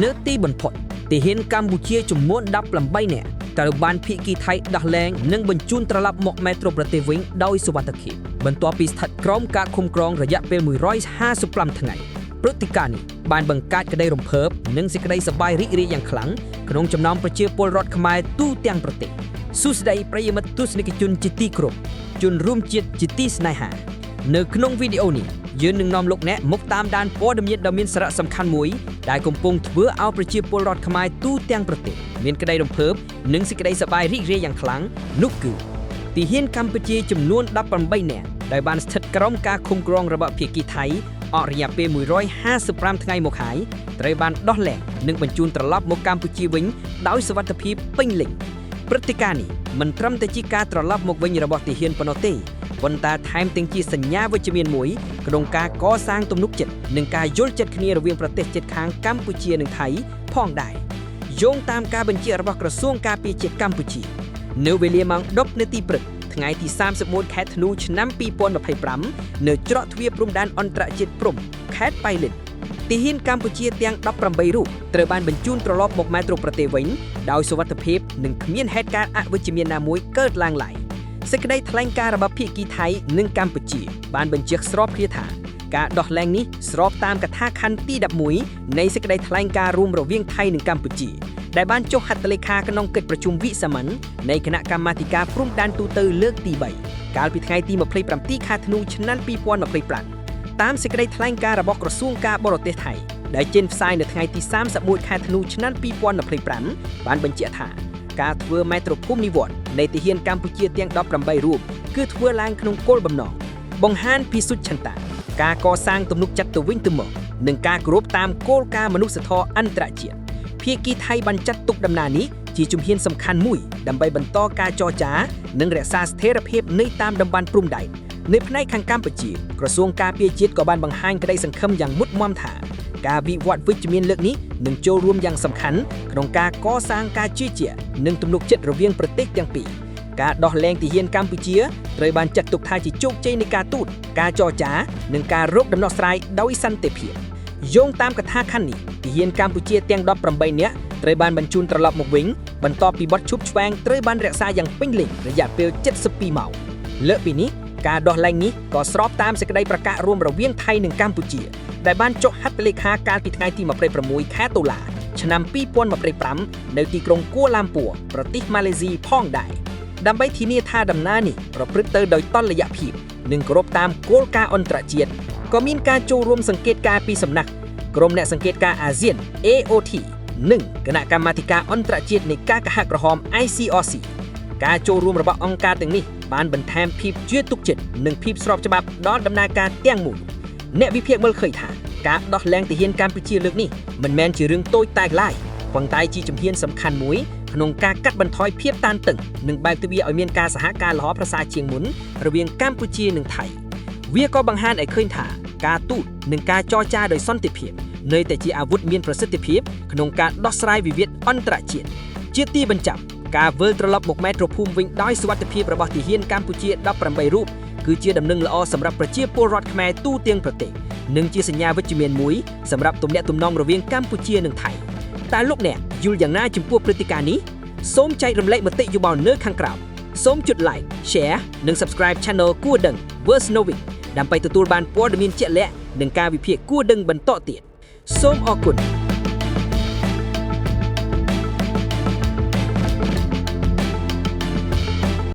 នៅទីបំផុតទាហានកម្ពុជាចំនួន18នាក់ត្រូវបានភាគីថៃដោះលែងនិងបញ្ជូនត្រឡប់មកមាតុប្រទេសវិញដោយសុវត្ថិភាពបន្ទាប់ពីស្ថិតក្រោមការឃុំក្រងរយៈពេល155ថ្ងៃព្រឹត្តិការណ៍នេះបានបង្កើតក្តីរំភើបនិងសេចក្តីសប្បាយរីករាយយ៉ាងខ្លាំងក្នុងចំណោមប្រជាពលរដ្ឋខ្មែរទូទាំងប្រទេសសួស្តីប្រិយមិត្តទស្សនិកជនជាទីគោរពជនរួមជាតិជាទីស្នេហា នៅក្នុងវីដេអូនេះយើងនឹងនាំលោកអ្នកមកតាមដានព័ត៌មានដ៏មានសារៈសំខាន់មួយដែលកំពុងធ្វើឲ្យប្រជាពលរដ្ឋខ្មែរទូទាំងប្រទេសមានក្តីរំភើបនិងសេចក្តីសប្បាយរីករាយយ៉ាងខ្លាំងនោះគឺទាហានកម្ពុជាចំនួន18នាក់ដែលបានស្ថិតក្រោមការឃុំក្រងរបស់ភាគីថៃអស់រយៈពេល155ថ្ងៃមកហើយត្រូវបានដោះលែងនិងបញ្ជូនត្រឡប់មកកម្ពុជាវិញដោយសុវត្ថិភាពពេញលេញ ព្រឹត្តិការណ៍នេះមិនត្រឹមតែជាការត្រឡប់មកវិញរបស់ទាហានប៉ុណ្ណោះទេប៉ុន្តែថែមទាំងជាសញ្ញាវិជ្ជមានមួយក្នុងការកសាងទំនុកចិត្តនិងការយល់ចិត្តគ្នារវាងប្រទេសជិតខាងកម្ពុជានិងថៃផងដែរយោងតាមការបញ្ជារបស់ក្រសួងការពារជាតិកម្ពុជា នៅវេលាម៉ោង10នាទីព្រឹកថ្ងៃទី31ខែធ្នូឆ្នាំ2025នៅច្រកទ្វារព្រំដែនអន្តរជាតិព្រំខេត្តប៉ៃលិន ទាហានកម្ពុជាទាំង18រូបត្រូវបានបញ្ជូនត្រឡប់មកមាតុប្រទេសវិញដោយសុវត្ថិភាពនិងគ្មានហេតុការណ៍អវិជ្ជមានណាមួយកើតឡើងឡើយសេចក្តីថ្លែងការណ៍របស់ភាគីថៃនិងកម្ពុជាបានបញ្ជាក់ស្របគ្នាថាការដោះលែងនេះស្របតាមកថាខណ្ឌទី11នៃសេចក្តីថ្លែងការណ៍រួមរវាងថៃនិងកម្ពុជាដែលបានចុះហត្ថលេខាក្នុងកិច្ចប្រជុំវិសាមញ្ញនៃគណៈកម្មាធិការព្រំដែនទូទៅលើកទី3កាលពីថ្ងៃទី27ខែធ្នូឆ្នាំ2025 តាមសេចក្តីថ្លែងការណ៍របស់ក្រសួងការបរទេសថៃដែលចេញផ្សាយនៅថ្ងៃទី31ខែធ្នូឆ្នាំ2025បានបញ្ជាក់ថាការធ្វើមាតុភូមិនិវត្តន៍នៃទាហានកម្ពុជាទាំង18រូបគឺធ្វើឡើងក្នុងគោលបំណងបង្ហាញពីសុឆន្ទៈការកសាងទំនុកចិត្តទៅវិញទៅមកនិងការគោរពតាមគោលការណ៍មនុស្សធម៌អន្តរជាតិភាគីថៃបានចាត់ទុកដំណើរនេះជាជំហានសំខាន់មួយដើម្បីបន្តការចរចានិងរក្សាស្ថិរភាពនៅតាមតំបន់ព្រំដែន នៅផ្នែកខាងកម្ពុជាក្រសួងការពារជាតិក៏បានបង្ហាញក្តីសង្ឃឹមយ៉ាងមុតមមថាការវិវត្តវិជ្ជមានលើកនេះនឹងចូលរួមយ៉ាងសំខាន់ក្នុងការកសាងការជឿជាក់និងទំនុកចិត្តរវាងប្រទេសទាំងពីរការដោះលែងទាហានកម្ពុជាត្រូវបានចាត់ទុកថាជាជោគជ័យនៃការទូតការចរចានិងការរកដំណោះស្រាយដោយសន្តិភាពយោងតាមកថាខណ្ឌនេះទាហានកម្ពុជាទាំង18នាក់ត្រូវបានបញ្ជូនត្រឡប់មកវិញបន្ទាប់ពីបទឈប់ឆ្វេងត្រូវបានរក្សាយ៉ាងពេញលេញរយៈពេល72ម៉ោងលើកពីនេះ ការដោះលែងនេះក៏ស្របតាមសេចក្តីប្រកាសរួមរវាងថៃនិងកម្ពុជាដែលបានចុះហត្ថលេខាកាលពីថ្ងៃទី26ខែតុលាឆ្នាំ2025នៅទីក្រុងគួឡាំពួរប្រទេសម៉ាឡេស៊ីផងដែរដើម្បីធានាថាដំណើរនេះប្រព្រឹត្តទៅដោយតុល្យភាពនិងគោរពតាមគោលការណ៍អន្តរជាតិក៏មានការចូលរួមសង្កេតការណ៍ពីសំណាក់ក្រុមអ្នកសង្កេតការណ៍អាស៊ាន AOT និងគណៈកម្មាធិការអន្តរជាតិនៃការកាហាក្រហម ICRC ការចូលរួមរបស់អង្គការទាំងនេះបានបន្ថែមភាពជឿទុកចិត្តនិងភាពស្របច្បាប់ដល់ដំណើរការទាំងមូលអ្នកវិភាគមើលឃើញថាការដោះលែងទាហានកម្ពុជាលើកនេះមិនមែនជារឿងតូចតាចឡើយប៉ុន្តែជាជំហានសំខាន់មួយក្នុងការកាត់បន្ថយភាពតានតឹងនិងបើកទ្វារឲ្យមានការសហការល្អប្រសើរជាងមុនរវាងកម្ពុជានិងថៃវាក៏បង្ហាញឲ្យឃើញថាការទូតនិងការចរចាដោយសន្តិភាពនៅតែជាអាវុធមានប្រសិទ្ធភាពក្នុងការដោះស្រាយវិវាទអន្តរជាតិជាទីបញ្ចប់ ការវិលត្រឡប់មកមាតុភូមិវិញដោយសុវត្ថិភាពរបស់ទាហានកម្ពុជា18រូបគឺជាដំណឹងល្អសម្រាប់ប្រជាពលរដ្ឋខ្មែរទូទាំងប្រទេសនិងជាសញ្ញាវិជ្ជមានមួយសម្រាប់ទំនាក់ទំនងរវាងកម្ពុជានិងថៃតើលោកអ្នកយល់យ៉ាងណាចំពោះព្រឹត្តិការណ៍នេះសូមចែករំលែកមតិយោបល់នៅខាងក្រោមសូមចុច like share និង subscribe Channel គួរដឹង Verse Knowing ដើម្បីទទួលបានព័ត៌មានជាក់លាក់និងការវិភាគគួរដឹងបន្តទៀតសូមអរគុណ។